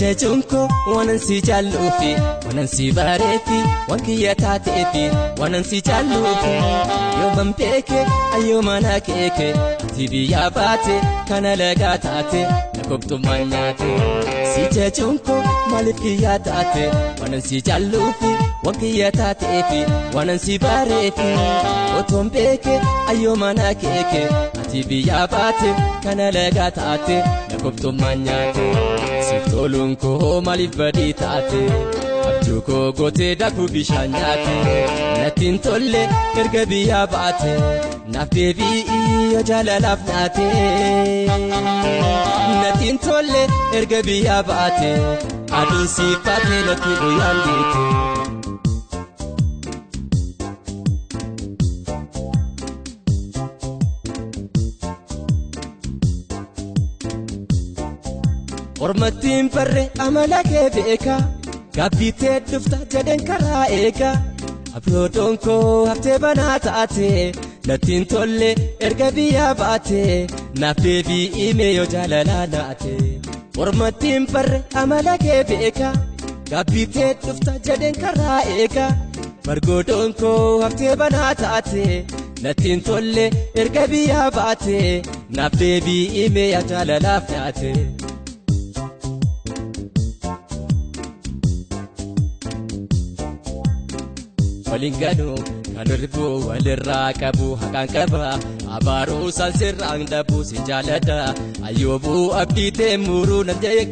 Jechuunko waanan si jaalluufi waanan si bareefi waan kiyya taateefi waanan si jaalluufi yooman beeke ayyooman akeeke ati biyyaa baate kana lagaa taate na kobxummaan nyaate. Si jechuunko maaliif kiyya taate waanan si jaalluufi waan kiyya taateefi waanan si bareefi otoon beeke ayyooman akeeke ati biyyaa baate kana lagaa taate na kobxummaan nyaate. Siif toluun koo maaliif badii taate abjuu koo gootee daakuu bishaan nyaate natti hin tolle erga biyyaa baate naaf deebi'i yoo jaalalaaf naate natti hin tolle erga biyyaa baate aduun siif baate natti guyyaan deete. Ormattiin barre amala kee beeka gaabbitee dhufta jedheen karaa eega abrooddoon koo haftee banaa taate nattiin tolle erga biyyaa baate naaf deebi'i mee yoo jaalalaa naate. Ormattiin barre amala kee beeka gaabbitee dhufta jedheen karaa eega bargoodoon koo haftee banaa taate nattiin tolle erga biyyaa baate naaf deebi'i mee yoo jaalalaaf naate. Waliin ganuu kan hir'uu walirraa qabu haqaan qaba abaaruu sirraan dhabu si jaaladha ayyoobuu abdii teemuruu nan jee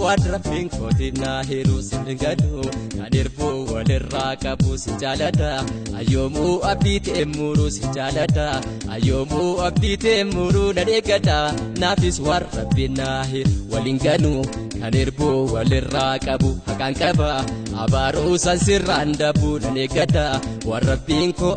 waan rabbiin kootiif naa heeruu si ganuu kan hir'uu walirraa qabu si jaaladha ayyoomuu abdii teemuruu si jaaladha ayyoomuu abdii teemuruu nan eeggadha naafis waan rabbiin naa heeru waliin ganuu kan hir'uu walirraa qabu haqaan qaba abaaruu sirraan dhabu nan eeggadha waan rabbiin koo.